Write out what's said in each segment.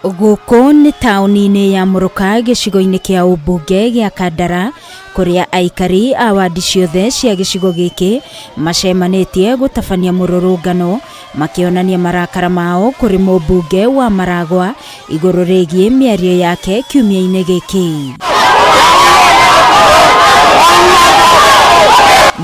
Gũkũ nĩ taũni-inĩ ya Mũrũka gĩcigo-inĩ kĩa ũmbunge gĩa Kandara kũrĩa aikari a wandi ciothe cia gĩcigo gĩkĩ macemanĩtie gũtabania mũrũrũngano makĩonania marakara mao kũrĩ mũmbunge wa Maragwa igũrũ rĩgiĩ mĩario yake kiumia-inĩ gĩkĩ.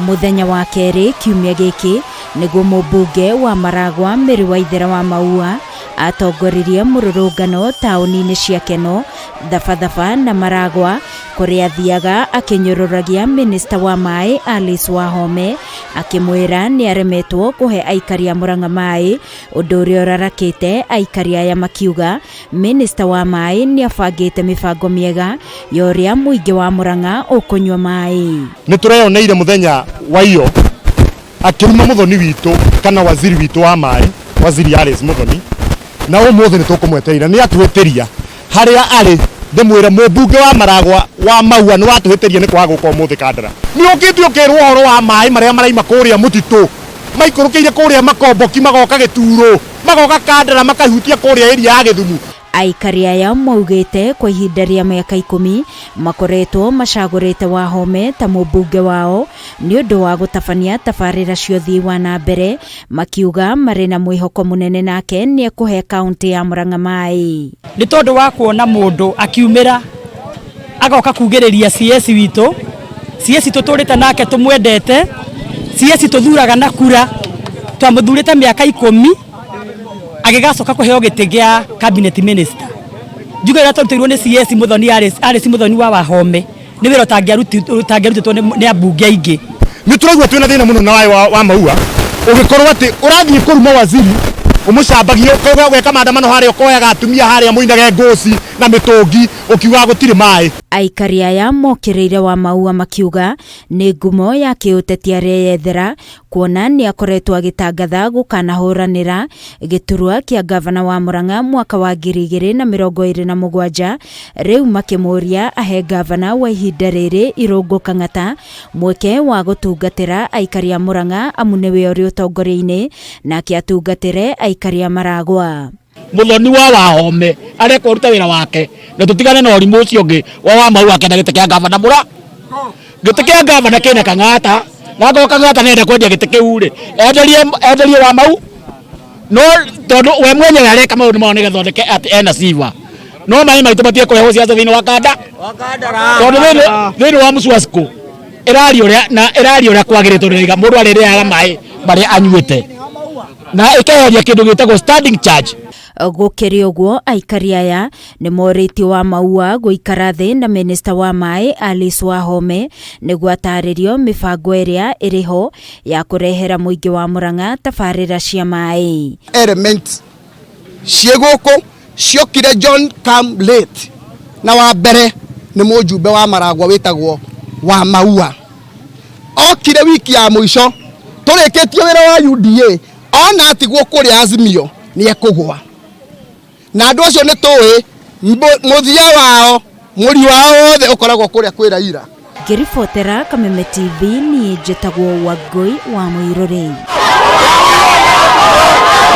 Mũthenya wa kerĩ kiumia gĩkĩ nĩguo mũmbunge wa Maragwa Mary Waithera wa Maua Atongoririe mũrũrũngano taũni-inĩ cia Keno, Thabathaba na Maragwa kũrĩa athiaga akĩnyũrũragia mĩnĩsta wa maĩ Alice Wahome akĩmwĩra nĩ aremetwo kũhe aikari a Murang'a maĩ, ũndũ ũrĩa ũrarakĩte aikari aya makiuga mĩnĩsta wa maĩ nĩ abangĩte mĩbango mĩega ya ũrĩa mũingĩ wa Murang'a ũkũnyua maĩ. Nĩ tũreyoneire mũthenya wa iyo akĩruma mũthoni witũ kana waziri witũ wa maĩ waziri Alice Muthoni na ũmũthĩ nĩ tũkũmweterera nĩ atũhĩtĩria harĩa arĩ ndĩmwĩre mũmbunge wa Maragwa wa Maua nĩ watũhĩtĩria nĩ kwaga gũka ũmũthĩ Kandara nĩ ũkĩte ũkerwo ũhoro wa maĩ marĩa maraima kũrĩa mũtitũ maikũrũkĩire kũrĩa Makomboki magoka Gĩturo magoka Kandara makahutia kũrĩa area ya Gĩthumu. Aikari aya maugĩte kwa ihinda rĩa mĩaka ikũmi makoretwo macagũrĩte Wahome ta mũmbunge wao nĩ ũndũ wa gũtabania tabarĩra cia ũthii wa na mbere, makiuga marĩ na mwĩhoko mũnene nake nĩ ekũhe kaũntĩ ya Murang'a maĩ. Nĩ tondũ wa kuona mũndũ akiumĩra agoka kugĩrĩria CS witũ, CS tũtũrĩte nake tũmwendete, CS tũthuraga na kura, twamũthurĩte mĩaka ikũmi agĩgacoka kũheo gĩtĩ gĩa cabinet minister. Njuge ũrĩa twarutĩirwo nĩ CS Muthoni Alice, Alice Muthoni wa Wahome nĩ wĩra ũtangĩarutĩtwo nĩ ambunge aingĩ. Nĩ tũraigua twĩna thĩna mũno na waĩ wa, wa maua ũgĩkorwo atĩ ũrathiĩ kũruma waziri ũmũcambagie ũkauga ũgeka maandamano harĩa ũkoyaga atumia harĩa mũinage ngũci na mĩtũngi ũkiugaga gũtirĩ maĩ. Aikari aya mokĩrĩire Wamaua makiuga nĩ ngumo ya kĩũteti areyethera kuona nĩ akoretwo agĩtangatha gũkanahũranĩra gĩturwa kĩa ngavana wa Murang'a mwaka wa 2027, rĩu makĩmũria ahe ngavana wa ihinda rĩrĩ Irũngũ Kang'ata mweke wa gũtungatĩra aikari a Murang'a amu nĩwe ũrĩ ũtongoria-inĩ nake atungatĩre aikari a Maragwa. Muthoni wa Wahome arekwo arute wĩra wake na tũtigane na ũrimũ ũcio ũngĩ wa Wamau akenda gĩtĩ kĩa ngavana mũra gĩtĩ kĩa ngavana kĩna Kang'ata na angorwo Kang'ata nĩarenda kwendia gĩtĩ kĩu rĩ enderie enderie Wamau no tondũ we mwenyewe areka maũndũ mao nĩgetha oneke atĩ ena sifa no maĩ maitũ matige kũrehwo ciaca thĩinĩ wa kanda tondũ thĩinĩ thĩinĩ wa Msuasco ĩraria ũrĩa na ĩraria ũrĩa kwagĩrĩte tondũ ĩraiga mũndũ arĩrĩaga maĩ marĩa anyuĩte na ĩkeheria kĩndũ gĩtagwo standing charge. Gũkĩrĩ ũguo, aikari aya nĩ morĩtio Wamaua gũikara thĩ na mĩnĩsta wa maĩ Alice Wahome nĩguo atarĩrio mĩbango ĩrĩa ĩrĩ ho ya kũrehera mũingĩ wa Murang'a tabarĩra cia maĩ. Elements ciĩ gũkũ ciokire John come late na wa mbere nĩ mũjumbe wa Maragwa wĩtagwo Wamaua okire wiki ya mũico tũrĩkĩtie wĩra wa UDA ona atigwo kũrĩa Azimio nĩ ekũgwa na andũ acio nĩ tũĩ mũthia wao mũri wao wothe ũkoragwo kũrĩa kwĩ Raila. Ngĩribotera Kameme TV niĩ njĩtagwo Wangũi wa Mũirũrĩ.